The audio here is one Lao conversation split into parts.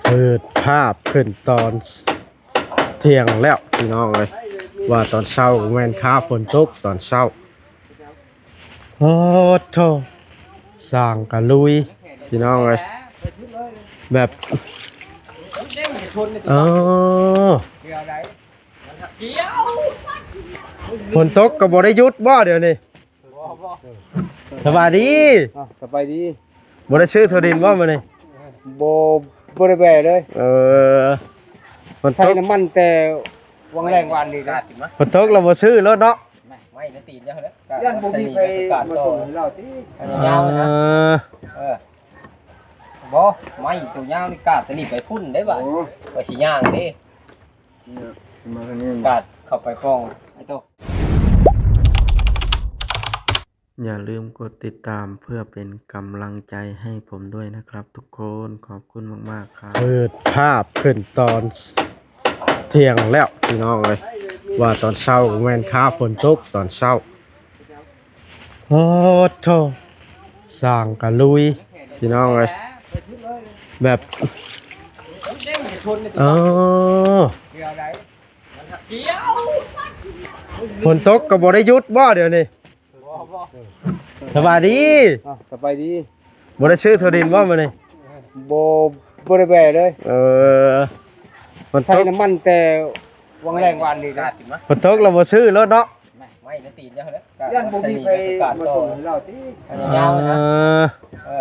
ເປີດພາບຂຶ້ນຕອນທ່ຽງແລ້ວພີ່ນ້ອງເອີຍ ວ່າຕອນເຊົ້າແມ່ນຄາຝົນຕົກຕອນເຊົ້າ. ໂອ້ໂທ້ ສ້າງກະລຸຍພີ່ນ້ອງເອີຍ ແບບ ເອີ ຝົນຕົກກໍບໍ່ໄດ້ຢຸດບໍ່ດຽວນີ້? ສະບາຍດີ. ອ່ະ ສະບາຍດີ. ບໍ່ໄດ້ຊື້ຖົ່ວດິນບໍ່ມື້ນີ້? ບໍ່ ບໍ່ໄດ້ແວ່ເລີຍ. ເອີ ຝົນຕົກ ໃສ່ນ້ຳມັນແຕ່ວັງແລງວານນີ້ນະ. ຝົນຕົກແລ້ວບໍ່ຊື້ໂລດເນາະ. ໄມ້ໃນຕີນເຈົ້າເດີ ຢ້ານບໍ່ມີໃຜມາສົ່ງໃຫ້ລາວຕິ. ຍາວນະ. ເອີ ບໍ່ ໄມ້ໂຕຍາວນີ້ ກາດແຕ່ນີ້ໄປພຸ້ນໄດ້ບາດ. ໂອ້ ວ່າຊິຍ່າງເດ້. ກາດເຂົ້າໄປປ້ອງໄອ້ໂຕ. ຢ່າລືມກົດຕິດຕາມເພື່ອເປັນກຳລັງໃຈໃຫ້ຜົມດ້ວຍນະຄັບທຸກຄົນ. ຂອບຄຸນມາກໆ ຄັບ. ເປີດພາບຂຶ້ນຕອນທ່ຽງແລ້ວພີ່ນ້ອງເອີຍ ວ່າຕອນເຊົ້າແມ່ນຄາຝົນຕົກຕອນເຊົ້າ. ໂອ້ໂທ້ສາງກະລຸຍພີ່ນ້ອງເອີຍ ແບບ ເອີ ຝົນຕົກກໍບໍ່ໄດ້ຢຸດບໍ່ດຽວນີ້? ສະບາຍດີ. ອ່ະ ສະບາຍດີ. ບໍ່ໄດ້ຊື້ຖົ່ວດິນບໍ່ມື້ນີ້? ບໍ່ ບໍ່ໄດ້ແວ່ເລີຍ. ເອີ ຝົນຕົກ ໃສ່ນ້ຳມັນແຕ່ວັງແລງວານນີ້ນະ. ຝົນຕົກແລ້ວບໍ່ຊື້ໂລດເນາະ. ໄມ້ໃນຕີນເຈົ້າເດີ ຢ້ານບໍ່ມີໃຜມາສົ່ງໃຫ້ລາວຕິ. ຍາວນະ. ເອີ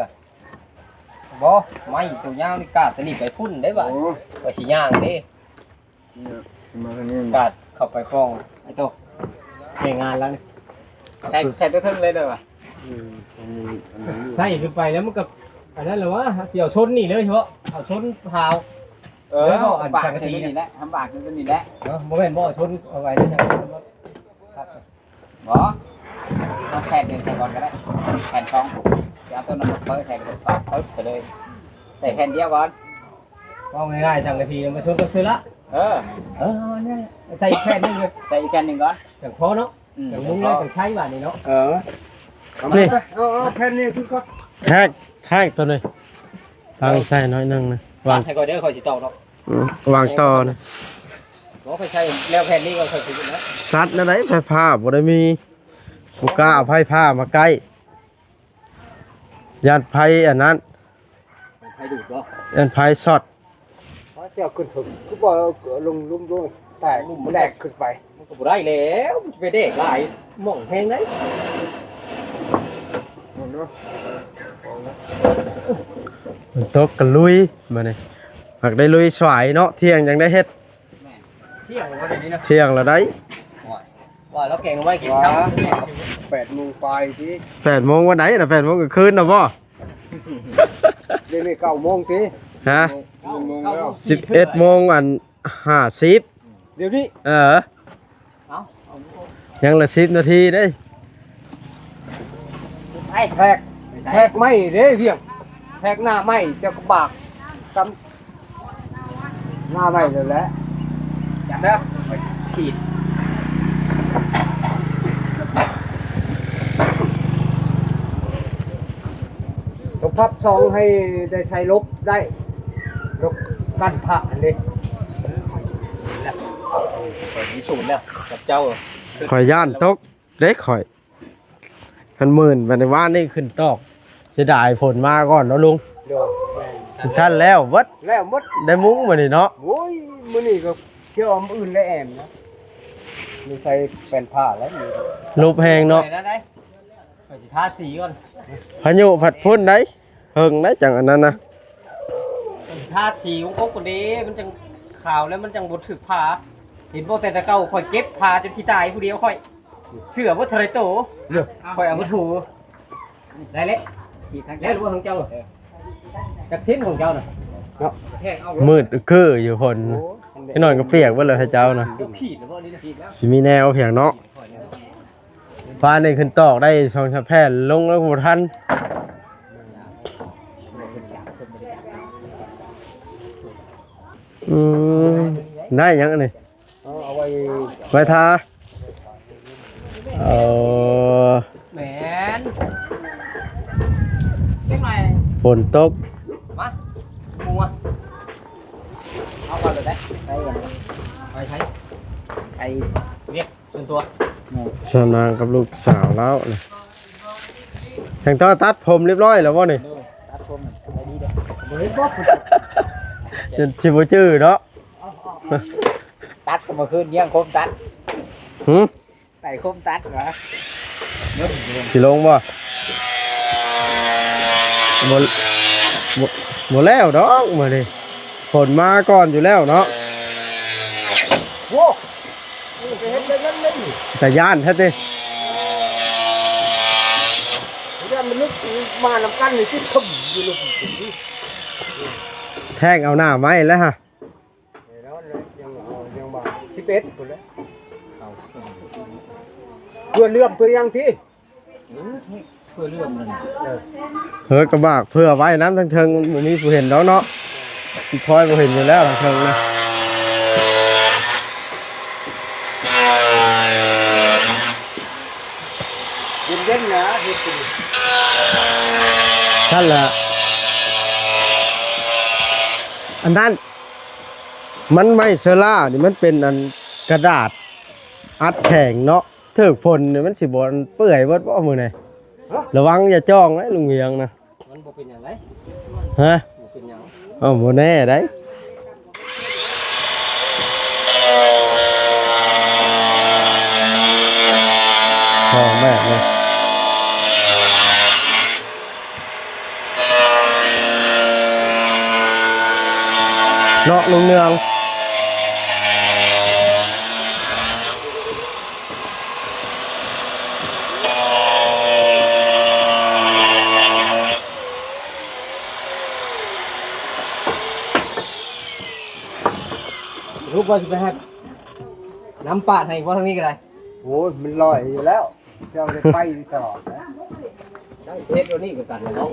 ບໍ່ ໄມ້ໂຕຍາວນີ້ ກາດແຕ່ນີ້ໄປພຸ້ນໄດ້ບາດ. ໂອ້ ວ່າຊິຍ່າງເດ້. ກາດເຂົ້າໄປຟ້ອງໄອ້ໂຕ ແຮງງານລາວນີ້ ໃສ່ ໃສ່ຕົວເທິງເລີຍເດີວ່າ. ອືມ ໃສ່ຂຶ້ນໄປແລ້ວມັນກໍອັນນັ້ນແຫຼະວະ ຊິເອົາຊົນນີ້ເລີຍເນາະ ເອົາຊົນພາວ. ເອີ ເອີ ເອົາປາກໃສ່ຕົວນີ້ແຫຼະ ທຳປາກໃສ່ຕົວນີ້ແຫຼະ. ເນາະ ບໍ່ແມ່ນບໍ່ ຊົນເອົາໄວ້ນີ້. ບໍ່ ເອົາແຜ່ນໜຶ່ງໃສ່ກ່ອນກໍໄດ້ ແຜ່ນສອງ ຊິເອົາຕົວນັ້ນມາເປີດໃສ່ ປຶບໃສ່ເລີຍ ໃສ່ແຜ່ນດຽວກ່ອນ. ເວົ້າງ່າຍໆ ສັງກະສີມັນຊົນກັບເຊື້ອລະ. ເອີ ເອີ ເອົາອັນນີ້ໃສ່ອີກແຜ່ນໜຶ່ງ ໃສ່ອີກແຜ່ນໜຶ່ງກ່ອນ ຈັ່ງພໍເນາະ. ອືມ ຈັ່ງມຸງແລ້ວຈັ່ງໃຊ້ບາດນີ້ເນາະ. ເອີ ເອົາ ນີ້ ເອົາ ເອົາແຜ່ນນີ້ຂຶ້ນກ່ອນ ແທກ ແທກຕົວນີ້ ຕັ້ງໃສ່ໜ້ອຍໜຶ່ງນະ ວາງໃສ່ກ່ອນເດີ ຂ້ອຍຊິຕອກເນາະ. ອືມ ວາງຕໍ່ນະ ບໍ່ຄ່ອຍໃຊ້ແນວແຜ່ນນີ້ກໍຄ່ອຍຊິນະ. ຕັດແນວໃດ ໄຟຟ້າບໍ່ໄດ້ມີ ບໍ່ກ້າເອົາໄຟຟ້າມາໃກ້ ຢ້ານໄຟອັນນັ້ນ ໄຟດູດບໍ່? ຢ້ານໄຟຊັອດ. ເຈົ້າຂຶ້ນເຖິງ ຄືບໍ່ເອົາລົງລຸ່ມດ້ວຍ ແຕກ ແຕກຂຶ້ນໄປ ມັນກໍບໍ່ໄດ້ແລ້ວ ມັນຊິໄປແດກຫຼາຍ ໝ້ອງແຮງໄດ໋. ຝົນຕົກກໍລຸຍ ບາດນີ້ຫາກໄດ້ລຸຍສວາຍເນາະ ທ່ຽງຈັ່ງໄດ້ເຮັດ. ແມ່ນ ທ່ຽງແລ້ວບໍ່ໄດ້ນີ້ນະ ທ່ຽງແລ້ວໄດ໋. ໂອ້ຍ ວ່າແລ້ວແກງໄວ້ກິນເຊົ້າ ແປດໂມງປາຍຕິ. ແປດໂມງວັນໃດນະ? ແປດໂມງກາງຄືນນະບໍ່? ດຽວນີ້ເກົ້າໂມງຕິ. ຮະ? ເກົ້າໂມງແລ້ວ ສິບເອັດໂມງອັນຫ້າສິບ ດຽວນີ້. ເອີ ເອົ້າ ເອົາ ຍັງລະສິບນາທີເດ້. ໄປແທກ ແທກໄມ້ເດ້ພຽງ ແທກໜ້າໄມ້ເຈົ້າກໍບາກ ຕຳ ໜ້າໄມ້ນັ້ນແຫຼະ. ຈຳເດີ ຂ້ອຍຂີດ ຕ້ອງພັບຊ່ອງໃຫ້ໄດ້ໃສ່ຫຼົບໄດ້ ຫຼົບກັນພະຫັ້ນເດ້. ຂ້ອຍມີສູດແລ້ວກັບເຈົ້າ ຂ້ອຍຢ້ານຕົກເດ້ຂ້ອຍ. ຄັນໝື່ນ ບາດນີ້ວານນີ້ຂຶ້ນຕອກ ເສຍດາຍຝົນມາກ່ອນເນາະລຸງ. ໂດຍ ແມ່ນ ຊັ້ນແລ້ວເບິດ ແລ້ວເບິດ ໄດ້ມຸງມື້ນີ້ເນາະ. ໂອ້ຍ ມື້ນີ້ກໍທ່ຽວມື້ອື່ນໄດ້ແອມນະ ມີໃສ່ແປ້ນຜ້າແລ້ວ ລົບແຮງເນາະ. ໄປທາສີກ່ອນ ພາຍຸພັດພຸ້ນໃດ ເຫິງໃດ ຈັ່ງອັນນັ້ນນະ. ທາສີຂອງກົກພຸ້ນເດ້ ມັນຈັ່ງຂາວແລ້ວມັນຈັ່ງບໍ່ຖືກຜ້າ. ເຫັນບໍ່ ແຕ່ແຕ່ເກົ່າຂ້ອຍເກັບຜ້າຈົນຊິຕາຍຜູ້ດຽວຂ້ອຍ ເສື້ອບໍ່ເທົ່າໃດໂຕ ຂ້ອຍເອົາມາຖູ ໄດ້ແລ້ວ. ແລ້ວຫຼືບໍ່ຂອງເຈົ້າ? ເອີ ຈັກເຊັນຂອງເຈົ້ານະ? ເນາະ ມືດຄືຢູ່ຄົນ ໂອ້ຍ ໄປນອນກໍປຽກເບິດແລ້ວໃຫ້ເຈົ້ານະ. ເຈົ້າຂີດແລ້ວບໍ່ນີ້ນະ? ຜິດແລ້ວ ຊິມີແນວພຽງເນາະ. ປານນີ້ຂຶ້ນຕອກໄດ້ສອງສາມແຜ່ນ ລົງແລ້ວບໍ່ທັນ. ອືມ ໄດ້ຫຍັງອັນນີ້? ເອົາ ເອົາໄວ້ ໄວ້ທາ. ເອີ ແມ່ນ ຈັກໜ້ອຍ ຝົນຕົກ ມາ ໝູມາ. ເອົາກ່ອນເລີຍໄດ້ ໄປ ໄປໃສ ໄປວຽກສ່ວນຕົວ. ສາວນາງກັບລູກສາວລາວນະ ແຮ່ງຕໍ່ຕັດຜົມຮຽບຮ້ອຍແລ້ວບໍ່ນີ້? ໂດຍ ຕັດຜົມ ສະບາຍດີເດີ້ ບໍ່ເຫັນບໍ່ ຈົນຊິບໍ່ຈື່ເນາະ. ຕັດກໍບໍ່ຄືນ ຍ່ຽງຄົມຕັດ ຫື? ໃສ່ຄົມຕັດຫວາ? ຊິລົງບໍ່? ບໍ່ ບໍ່ ບໍ່ແລ້ວດອກມື້ນີ້ ຝົນມາກ່ອນຢູ່ແລ້ວເນາະ. ໂອ້ ໄປເຮັດໄດ້ນັ້ນເລີຍ ຕາຢ້ານແທ້ຕິ ຢ້ານມັນລຶກມານຳກັນນີ້ຕິດເຖິມຢູ່ ແທງເອົາໜ້າໄມ້ແລ້ວຫະ. ແນ່ນອນເລີຍ ຍັງເອົາ ຍັງວ່າສິບເອັດພຸ້ນແຫຼະ ເພື່ອເຫຼື້ອມເພື່ອຫຍັງຕິ ເອີ ເພື່ອເຫຼື້ອມນັ້ນ ເອີ ເອີ ກະບາກເພື່ອໄວ້ນຳທາງເທິງ ມັນບໍ່ມີຜູ້ເຫັນດອກເນາະ ພອຍບໍ່ເຫັນຢູ່ແລ້ວທາງເທິງນະ. ເຢັນໆ ນະ ເຮັດຢູ່ ນັ້ນລະ ອັນນັ້ນ ມັນໄມ້ເຊີລານີ້ ມັນເປັນອັນກະດາດອັດແຂງເນາະ ຖືກຝົນນີ້ມັນຊິບໍ່ເປື່ອຍເບິດບໍ່ມື້ນີ້? ຮະ? ລະວັງຢ່າຈ່ອງເດ້ລຸງວຽງນະ. ມັນບໍ່ເປັນຫຍັງເດ້. ຮະ? ບໍ່ເປັນຫຍັງ. ເອົ້າ ບໍ່ແນ່ໃດ. ຫ້ອງແບບນີ້. ເນາະລຸງເນືອງ. ສະຫຼຸບວ່າຊິໄປຫານ້ຳປາດໃຫ້ບໍ່ ທາງນີ້ກໍໄດ້. ໂອ້ຍ ມັນລອຍຢູ່ແລ້ວ. ເຈົ້າໄດ້ໄປຢູ່ຕະຫຼອດນະ. ຕັ້ງເຮັດໂຕນີ້ຄືກັນແຫຼະເນາະ.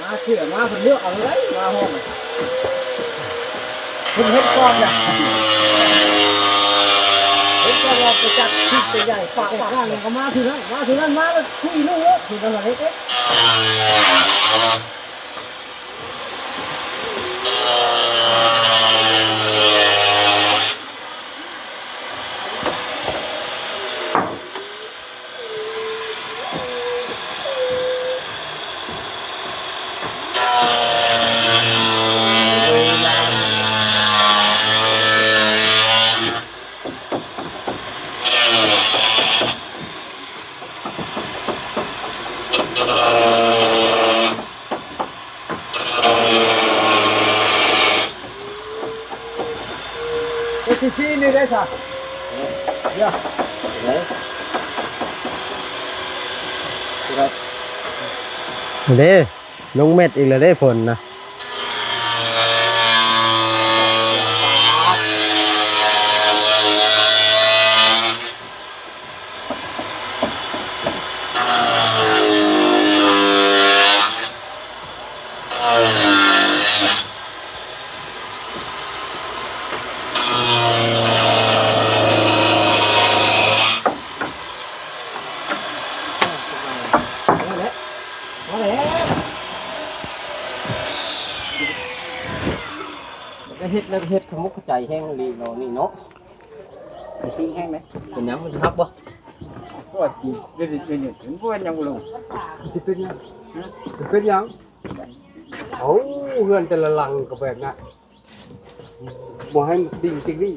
ມາເທື່ອມາເພິ່ນເລືອກເອົາເລີຍ ມາຫ້ອງ ເພິ່ນເຮັດກ່ອນນະ. ເຮັດກ່ອນວ່າໄປຈັດທີ່ໄປໃຫຍ່ປາກ ປາກກາງກໍມາເທື່ອນັ້ນ ມາເທື່ອນັ້ນມາແລ້ວຄຸຍເລື່ອງເລີຍ ເພິ່ນກໍເຮັດເອງ. ເອັມຊີຊີນີ້ໄດ້ຊະ ເດ້ ລົງເມັດອີກແລ້ວເດ້ ຝົນນະ. ໄດ້ເຮັດແລ້ວເຮັດຂະໝົກຂະໃຈແຮງອີ່ຫຼີເນາະນີ້ເນາະ. ມັນຕິງແຮງເດ້. ເປັນຫຍັງ ມັນຊິຫັກບໍ່? ໂອ້ຍ ເປັນຫຍັງ ເປັນຫຍັງ ເປັນຫຍັງບໍ່ລົງ? ຊິເປັນຫຍັງ? ຮະ? ເປັນຫຍັງ? ເອົ້າ ເຮືອນແຕ່ລະຫຼັງກໍແບບນັ້ນ ບໍ່ໃຫ້ມັນຕິງຕິງນີ້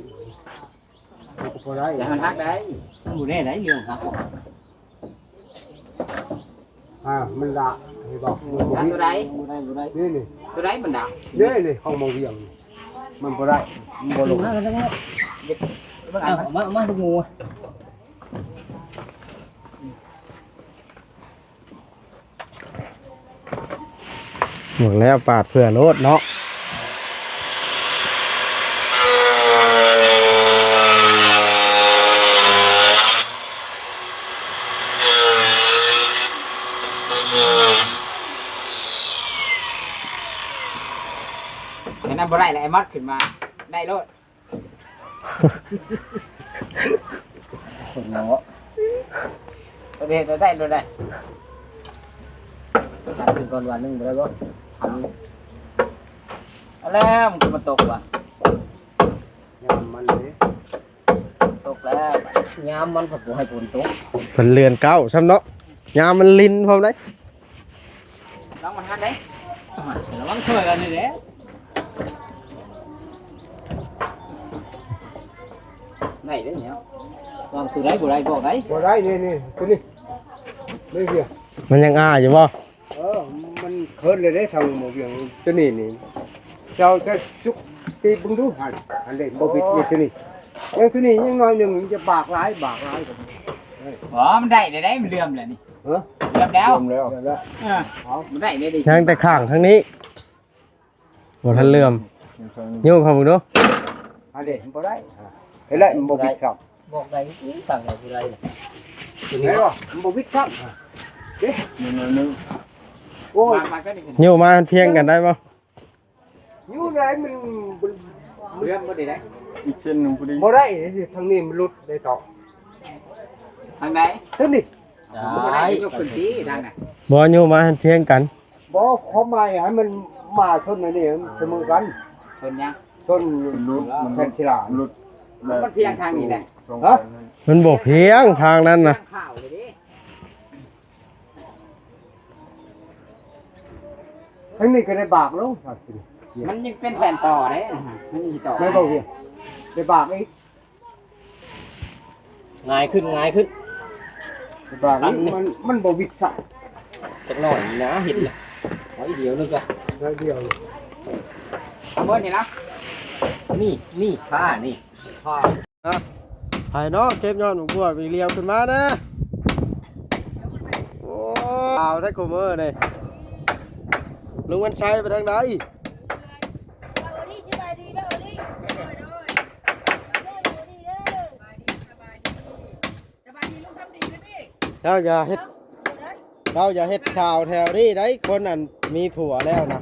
ມັນກໍບໍ່ໄດ້. ຢ່າໃຫ້ມັນຫັກໄດ້. ມັນບໍ່ແນ່ໃດ ເລື່ອງຫັກ. ອ່າ ມັນລະ ເຫັນບໍ່? ມັນບໍ່ ຫັກ ມີ ຕົວໃດ? ບໍ່ໄດ້ ບໍ່ໄດ້ ນີ້ ນີ້ ຕົວໃດມັນລະ? ນີ້ ນີ້ ຂອງມາວຽງ ມັນບໍ່ໄດ້ ມັນບໍ່ລົງ. ມາ ມາ ມາ ມາ ມາ ມາ ມາ ໝູ່. ເບິ່ງແລ້ວປາດເພື່ອໂລດເນາະ. ອັນນັ້ນບໍ່ໄດ້ແລ້ວ ໄອ້ມັດຂຶ້ນມາໄດ້ໂລດ. ຄົນເນາະ ປະເທດໃດໂລດໄດ້. ຕັດຂຶ້ນກ່ອນວ່າໜຶ່ງບໍ່ໄດ້ບໍ່? ຄັນ ເອົາແລ້ວ ມັນຄືມັນຕົກວ່ະ? ຍາມມັນເດ້ ຕົກແລ້ວ ຍາມມັນພັດບໍ່ໃຫ້ຝົນຕົກ ເພິ່ນເລື່ອນເກົ້າຊ້ຳເນາະ ຍາມມັນລິນພ້ອມເດ້. ລອງມາທັນເດ້ ລະວັງຊ່ວຍກັນນີ້ແຫຼະ ໄດ້ເດ້ນີ້ ວາງຕົວໃດບໍ່ໄດ້ບອກໄດ້ ບໍ່ໄດ້ ນີ້ ນີ້ ຕົວນີ້ ນີ້ເດ ມັນຍັງອ້າຢູ່ບໍ່? ເອີ ມັນເຂີນເລີຍເດ້ ທາງໝໍວຽງ ຕົວນີ້ນີ້ ເຈົ້າຈະຈຸກຕີບເບິ່ງດູຫັ້ນ ອັນເດ້ບໍ່ຜິດນີ້ ຕົວນີ້ ຍັງຕົວນີ້ຍັງໜ້ອຍໜຶ່ງ ມັນຈະບາກຫຼາຍ ບາກຫຼາຍ ບໍ່ ມັນໄດ້ໄດ້ ມັນເຫຼື່ອມແລ້ວນີ້ ຮະ ເຫຼື່ອມແລ້ວ ເຫຼື່ອມແລ້ວ ເຫຼື່ອມແລ້ວ ເອີ ເອົາ ມັນໄດ້ໄດ້ ຍັງແຕ່ຂ້າງທາງນີ້ ບໍ່ທັນເຫຼື່ອມ ຍູ້ເຂົ້າເບິ່ງດູ ອັນເດ້ບໍ່ໄດ້ ເຫັນແລ້ວມັນບໍ່ຜິດຊ້ຳ ບອກໄດ້ອີກ ຕັ້ງວ່າບໍ່ໄດ້ ເຫັນບໍ່ ມັນບໍ່ຜິດຊ້ຳ ເດ້ ໂອ້ຍ ຍູ້ມາມັນພຽງກັນໄດ້ບໍ່? ຢູ່ໄດ້ ມັນ ເລື່ອມບໍ່ໄດ້ ອີກເສັ້ນໜຶ່ງພໍດີ ບໍ່ໄດ້ ທາງນີ້ມັນຫຼຸດໄດ້ຕໍ່ ທາງໃດ? ທາງນີ້ ບໍ່ໄດ້ ຍົກຂຶ້ນຕິທາງນັ້ນ ບໍ່ ຍູ້ມາໃຫ້ພຽງກັນ ບໍ່ ຄວາມໝາຍໃຫ້ມັນມາຊົນອັນນີ້ ມັນສະເໝີກັນ ຊົນຫຍັງ? ຊົນ ມັນຫຼຸດ ແຜ່ນສິລາ ມັນຫຼຸດ ມັນພຽງທາງນີ້ແຫຼະ ຮະ ມັນບໍ່ພຽງທາງນັ້ນນະ ພຽງຂາວເລີຍເດ້ ທາງນີ້ກໍໄດ້ບາກລົງ ມັນຍັງເປັນແຜ່ນຕໍ່ເດ້ ມັນຍັງຊິຕໍ່ ແມ່ນບໍ່ວຽງ ໄດ້ບາກອີກ ງ່າຍຂຶ້ນ ງ່າຍຂຶ້ນ ບາກ ອັນນີ້ ມັນ ມັນບໍ່ວິດຊະ ຈັກໜ້ອຍນະ ເຫັນລະ ເອົາອີກດຽວໜຶ່ງກໍ ດຽວ ເອົາເບິດນີ້ນະ ນີ້ ນີ້ ຜ້ານີ້ ຜ້າ ໄຜເນາະ ເກັບຍອດໝາກບວບອີກ ຫຼຽວຂຶ້ນມາເດີ້ ໂອ້ ຂາວແທ້ຄູ່ມື້ນີ້ ລຸງວັນໄຊໄປທາງໃດ? ເຈົ້າຢ່າເຮັດ ເຈົ້າຢ່າເຮັດຊາວແຖວນີ້ໄດ໋ ຄົນອັນມີຜົວແລ້ວນະ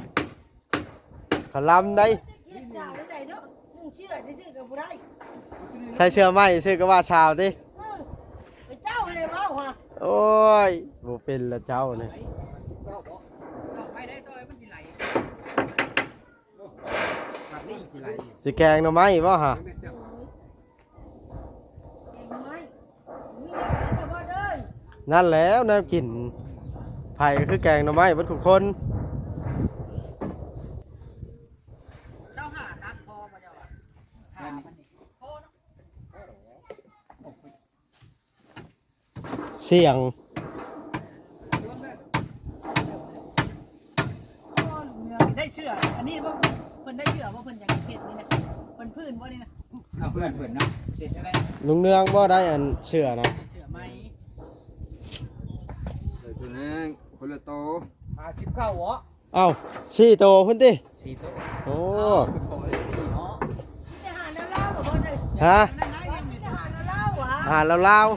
ເຂົາລຳໄດ໋ ໃສ່ເສື້ອໃໝ່ຊື່ກໍວ່າຊາວຕິ ເອີ ເຈົ້າເລີຍເວົ້າຫະ ໂອ້ຍ ບໍ່ເປັນລະເຈົ້ານີ້ ຊິແກງໜໍ່ໄມ້ບໍ່ຫະ? ນັ້ນແຫຼະແນວກິນ ໃຜກໍຄືແກງໜໍ່ໄມ້ເບິດທຸກຄົນ. ສຽງ ໄດ້ເສື້ອ ອັນນີ້ບໍ່ ເພິ່ນໄດ້ເສື້ອບໍ່ ເພິ່ນຢາກເຮັດນີ້ນະ ເພິ່ນພື້ນບໍ່ນີ້ນະ ເອົາເພື່ອນເພິ່ນເນາະ ເຮັດຈັ່ງໃດ ລຸງເນືອງບໍ່ໄດ້ອັນເສື້ອນະ ເສື້ອໃໝ່ ເອີ ຕົວນັ້ນຄົນລະໂຕ ຫ້າສິບເກົ້າເບາະ ເອົ້າ ສີ່ໂຕພຸ້ນຕິ ສີ່ໂຕ ໂອ້ ເອົ້າ ໄປຂໍໄດ້ສີ່ເນາະ ກິນອາຫານລາວໆ ບໍ່ເບິດເລີຍ ຮະ ກິນອາຫານລາວໆ ອາຫານລາວ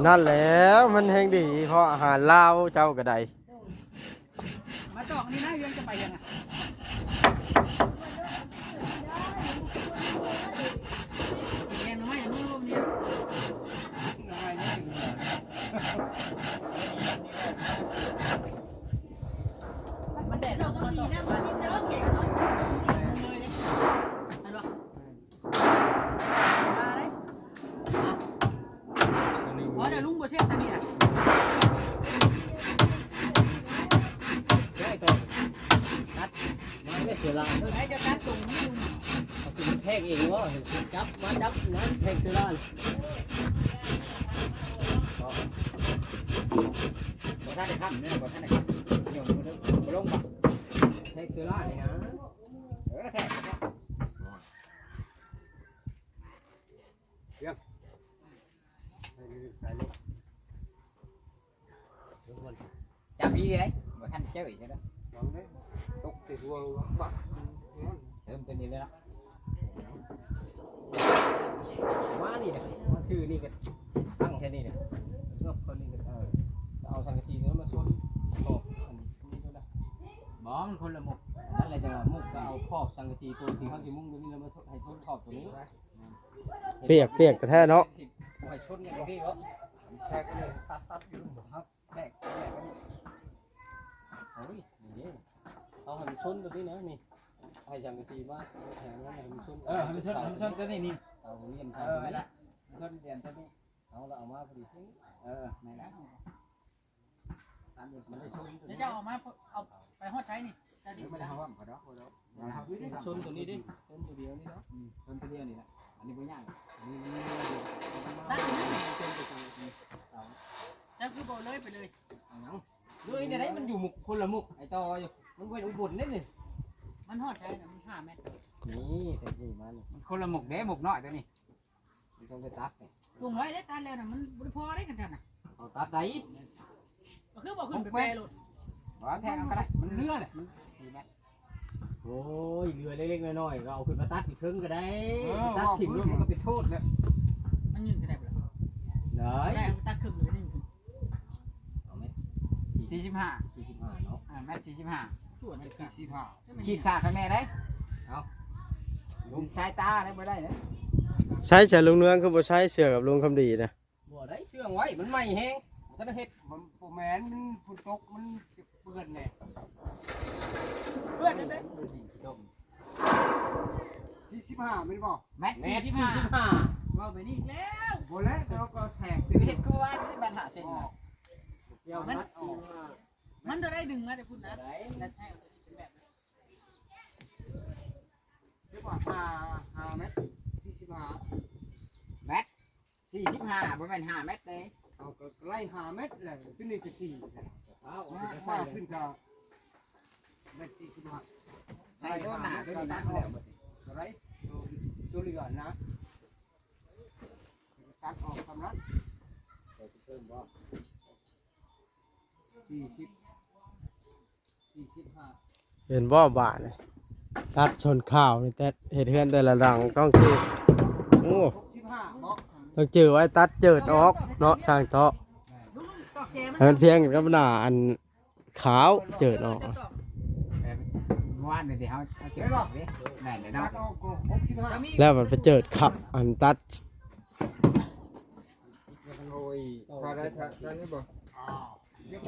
ໆ ນັ້ນແຫຼະ ມັນແຮ່ງດີ ເພາະອາຫານລາວເຈົ້າກໍໄດ້ ມາຕອກນີ້ນະ ເຮືອນຈະໄປຍັງອະ ແກງໜໍ່ໄມ້ອັນນີ້ລວມນີ້ ມັນແດດ ມັນຕອກ ເຫັນບໍ່? ມາເດ້ ບໍ່ ດຽວລຸງບໍ່ເຊັດທາງນີ້ນະ ໄດ້ຕໍ່ ຕັດ ມາເວເສືອລາວ ເອີ ໃຫ້ເຈົ້າຕັດຕົງນີ້ລຸງ ເອົາຕົງແທກເອງບໍ່ ຈັບ ມາຈັບ ມາແທກເສືອລາວ ບໍ່ ບໍ່ທັນໄດ້ຄ້ຳເດີ ບໍ່ທັນໄດ້ຄ້ຳ ຍັງບໍ່ລົງ ບໍ່ລົງບໍ່ ແທກເສືອລາວນີ້ນະ ເອີ ແທກ ເອີ ແທກ ເລື່ອງ ໃສ່ລົງ ໃສ່ລົງ ຈັບດີເດ້ ບໍ່ທັນເຈີອີກເດີ ລອງເດ້ ຕົກໃສ່ຫ່ວງບັກ ເສີມຕົວນີ້ເລີຍເນາະ ມານີ້ນະ ມາຊື່ນີ້ກໍຕັ້ງແຄ່ນີ້ນະ ຍົກຄົນນີ້ກໍ ເອີ ເອົາສັງກະສີຕົວນັ້ນມາຊົນ ບໍ່ ອັນນີ້ກໍໄດ້ ບໍ່ ມັນຄົນລະມຸກ ນັ້ນແຫຼະ ຈັ່ງວ່າມຸກກໍເອົາຂອບສັງກະສີຕົວທີ່ເຮົາຊິມຸງຕົວນີ້ ແລ້ວມາຊົນ ໃຫ້ຊົນຂອບຕົວນີ້. ປຽກ ປຽກແທ້ໆເນາະ ໃຫ້ຊົນຢ່າງນີ້ເນາະ ແທກເລີຍ ຕັດ ຕັດຢູ່ ແທກ ແທກ ຊົນຕົວນີ້ນະ ນີ້ ໃຫ້ສັງກະສີມາແທງ ໃຫ້ມັນຊົນ ເອີ ໃຫ້ມັນຊົນ ໃຫ້ມັນຊົນຕົວນີ້ນີ້ ເອົາລຽມ ເອີ ນັ້ນລະ ມັນຊົນແດນຕົວນີ້ ເອົາລະ ເອົາມາພໍດີ ເອີ ນັ້ນລະ ມັນໄດ້ຊົນຕົວນີ້ ເຈົ້າເອົາມາ ເອົາໄປຮອດໃສນີ້ ເຈົ້າດິ ມັນເຮົາເອົາດອກ ຊົນຕົວນີ້ເດ້ ຊົນຕົວດຽວນີ້ເນາະ ອືມ ຊົນຕົວດຽວນີ້ລະ ອັນນີ້ບໍ່ຍາກ ອັນນີ້ມັນ ເຈົ້າຄືບໍ່ເລີຍໄປເລີຍ ເອົາຫຍັງ? ເລີຍແນວໃດ ມັນຢູ່ມຸກ ຄົນລະມຸກ ໄອ້ຕໍ່ຢູ່ ມັນເປັນອຸບົນເດ້ນີ້ ມັນຮອດໃສນະ ມັນຫ້າແມັດ ນີ້ ແຕ່ນີ້ມັນ ມັນຄົນລະມຸກເດ້ ມຸກນ້ອຍຕົວນີ້ ມັນຕ້ອງໄປຕັດນີ້ ລົງໄວ້ເດ້ ຕັດແລ້ວນະ ມັນບໍ່ໄດ້ພໍເດ້ ຄັນຊັ້ນນະ ເອົາຕັດໃດ ກໍຄືບໍ່ຂຶ້ນໄປແປໂລດ ບໍ່ແທງເອົາກໍໄດ້ ມັນເຫຼືອແຫຼະ ມັນສີ່ແມັດ ໂອ້ຍ ເຫຼືອເລັກໆນ້ອຍໆ ກໍເອົາຂຶ້ນມາຕັດຢູ່ເທິງກໍໄດ້ ເອີ ຕັດຖິ້ມໂລດ ມັນກໍເປັນໂທດແລ້ວ ມັນຍື່ນກໍໄດ້ບໍ່ລະ ໄດ້ ໄດ້ ເອົາໄປຕັດເຄິ່ງເລີຍນີ້ ເອົາແມັດ ສີ່ສິບຫ້າ ສີ່ສິບຫ້າເນາະ ອ່າ ແມັດສີ່ສິບຫ້າ ສ່ວນແມັດສີ່ສິບຫ້າ ຂີດສາກຂ້າງແນ່ໄດ໋ ເອົາ ສາຍຕາໄດ້ບໍ່ໄດ້ເດ້ ໃຊ້ສາຍລຸງເນືອງ ຄືບໍ່ໃຊ້ເສື້ອກັບລຸງຄຳດີນະ ບໍ່ໄດ້ເຊື່ອງໄວ້ ມັນໃໝ່ແຮງ ບໍ່ທັນໄດ້ເຮັດ ມັນບໍ່ແມ່ນ ມັນຝົນຕົກ ມັນຈະເປື້ອນແດ່ ເປື້ອນແດ່ ສີ່ສິບຫ້າແມ່ນບໍ່? ແມັດ ແມັດສີ່ສິບຫ້າ ສີ່ສິບຫ້າ ເວົ້າໄປນີ້ອີກແລ້ວ ບໍ່ແລ້ວ ເຮົາກໍແທກ ເຮັດຄືວ່າແມັດຫ້າເຊັນ ມັນ ມັນເທົ່າໃດ ດຶງມາແຕ່ພຸ້ນນະ ແລ້ວແທກເປັນແບບ ເຮັດວ່າຫ້າ ຫ້າແມັດ ສີ່ສິບຫ້າ ແມັດ ສີ່ສິບຫ້າ ບໍ່ແມ່ນຫ້າແມັດເດ້ ເອົາ ກໍໄລ່ຫ້າແມັດແຫຼະ ຕົວນີ້ກໍສີ່ ເອົາ ມາຂຶ້ນກໍແມັດສີ່ສິບຫ້າ ໃສ່ຕົວໜ້າຕົວນີ້ນະ ແລ້ວບັດນີ້ ຕົວໃດ ຕົວ ຕົວເຫຼືອນະ ຕັດອອກສ່ຳນັ້ນ ໃສ່ເພີ່ມບໍ່? ສີ່ສິບ ສີ່ສິບຫ້າ ເຫັນບໍ່ບາດນີ້ ຕັດຊົນຂາວນີ້ ແຕ່ເຮັດເຮືອນແຕ່ລະຫຼັງຕ້ອງຈື່ ໂອ້ ຫົກສິບຫ້າເນາະ ຕ້ອງຈື່ໄວ້ ຕັດເຈີດອອກເນາະ ຊ່າງເທາະ ໃຫ້ມັນພຽງກັບໜ້າອັນຂາວ ເຈີດອອກ ເອີ ມື້ວານນີ້ເຮົາ ເຮົາເຈີດອອກເດ້ ແມ່ນເດ້ເນາະ ຕັດອອກກໍຫົກສິບຫ້າ ແລ້ວມັນໄປເຈີດຂາວ ອັນຕັດ ໂອ້ຍ ຖ້າໄດ້ ຖ້າ ຖ້ານີ້ບໍ່? ອື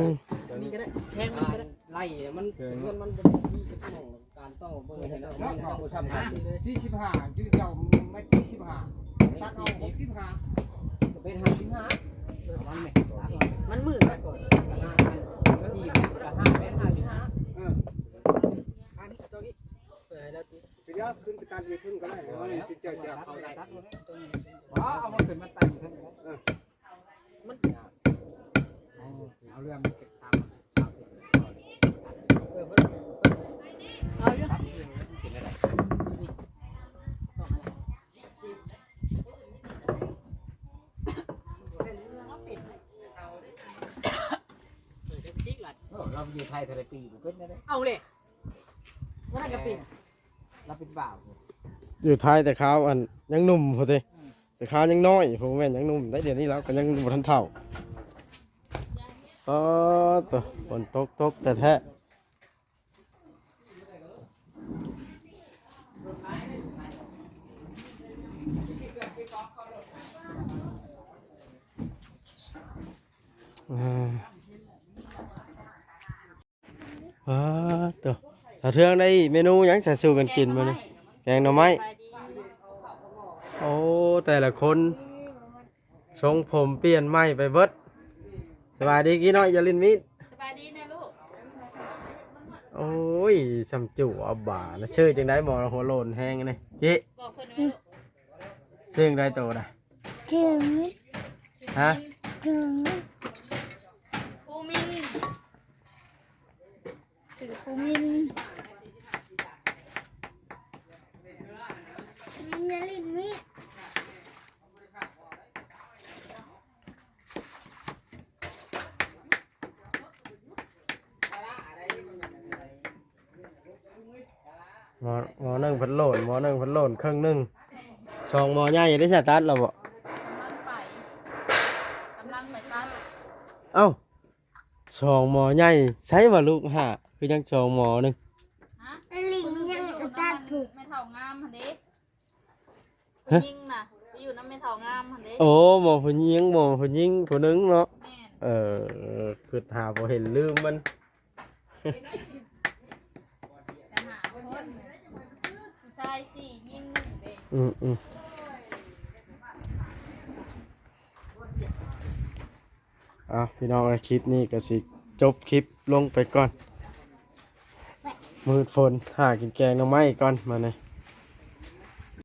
ມ ຕົວນີ້ກໍໄດ້ ແທງມັນກໍໄດ້ ໄລ່ມັນ ເອີ ເຮືອນມັນບໍ່ໄດ້ມີຈັກໝ່ອງ ການຕ້ອງເບິ່ງໃຫ້ເນາະ ມັນຕ້ອງບໍ່ຊ້ຳກັນ ສີ່ສິບຫ້າ ຢູ່ເຈົ້າແມັດສີ່ສິບຫ້າ ຕັດອອກຫົກສິບຫ້າ ກໍເປັນຫ້າສິບຫ້າ ເອົາມັນແມ່ ມັນມືດໄວ້ກ່ອນ ສີ່ ກໍຫ້າແມັດຫ້າສິບຫ້າ ເອີ ອັນນີ້ຕົວນີ້ ເອີ ແລ້ວຕິ ຊິເອົາຂຶ້ນໄປຕັດຢູ່ເທິງກໍໄດ້ ເອົານີ້ເຈົ້າຈະເອົາໄດ້ ບໍ່ ເອົາມາຂຶ້ນມາຕັ້ງຢູ່ເທິງກໍໄດ້ ເອີ ມັນ ເອົາເລື່ອງເກັບຕາມ ເອີ ເພິ່ນ ເອົາຢູ່ ເອີ ລາວຢູ່ໄທເທົ່າໃດປີ ບໍ່ເປັນໄດ້ ເອົາເລີຍ ບໍ່ໄດ້ກໍເປັນ ລາວເປັນບ່າວ ຢູ່ໄທແຕ່ຄາວອັນຍັງໜຸ່ມພຸ້ນຕິ ອືມ ແຕ່ຄາວຍັງນ້ອຍ ບໍ່ແມ່ນຍັງໜຸ່ມໄດ໋ ດຽວນີ້ລາວກໍຍັງບໍ່ທັນເຖົ້າ ອໍ ໂຕ ຝົນຕົກ ຕົກແທ້ໆ ອ່າ ປາດໂຕ ສາວເທືອງໄດ້ເມນູຫຍັງ ສາວ ສູ່ກັນກິນມື້ນີ້? ແກງໜໍ່ໄມ້ ສະບາຍດີ ໂອ້ ແຕ່ລະຄົນ ຊົງຜົມປ່ຽນໃໝ່ໄປເບິດ. ສະບາຍດີກີ້ນ້ອຍ ຢ່າຫຼິ້ນມີດ. ສະບາຍດີນະລູກ. ໂອ້ຍ ຊ່ຳຈູ່ເອົາບານະ. ຊື່ຈັ່ງໃດໝໍ ຫົວໂຫຼນແຮງນີ້ ເຈ? ບອກເພິ່ນແມ່ລູກ. ຊື່ຈັ່ງໃດໂຕນະ? ເຈີ. ຮະ? ເຈີ. ພູມິນ. ຊື່ພູມິນ. ຢ່າຫຼິ້ນມີດ. ໝໍ ໝໍໜຶ່ງເພິ່ນໂຫຼນ ໝໍໜຶ່ງເພິ່ນໂຫຼນເຄິ່ງໜຶ່ງ. ສອງໝໍໃຫຍ່ໄດ້ສະຕັດແລ້ວບໍ່? ກຳລັງໄປ ກຳລັງໄປຕັດ. ເອົ້າ ສອງໝໍໃຫຍ່ ໃສວ່າລູກຫ້າ ຄືຍັງສອງໝໍໜຶ່ງ? ຮະ? ລິງຍັງຕັດຜູ້ ແມ່ເຖົ້າງາມຫັ້ນເດ້. ຜູ້ຍິງນະ ໄປຢູ່ນຳແມ່ເຖົ້າງາມຫັ້ນເດ້. ໂອ້ ໝໍຜູ້ຍິງ ໝໍຜູ້ຍິງຜູ້ໜຶ່ງເນາະ. ແມ່ນ. ເອີ ຄິດຫາບໍ່ເຫັນ ລືມມັນ. ຜູ້ຊາຍສີ່ຍິງໜຶ່ງເດ້. ອືມໆ ເອົາ ພີ່ນ້ອງເອີຍ ຄລິບນີ້ກໍຊິຈົບຄລິບລົງໄປກ່ອນ. ມືດຝົນ ຫາກິນແກງໜໍ່ໄມ້ກ່ອນ ມານີ້.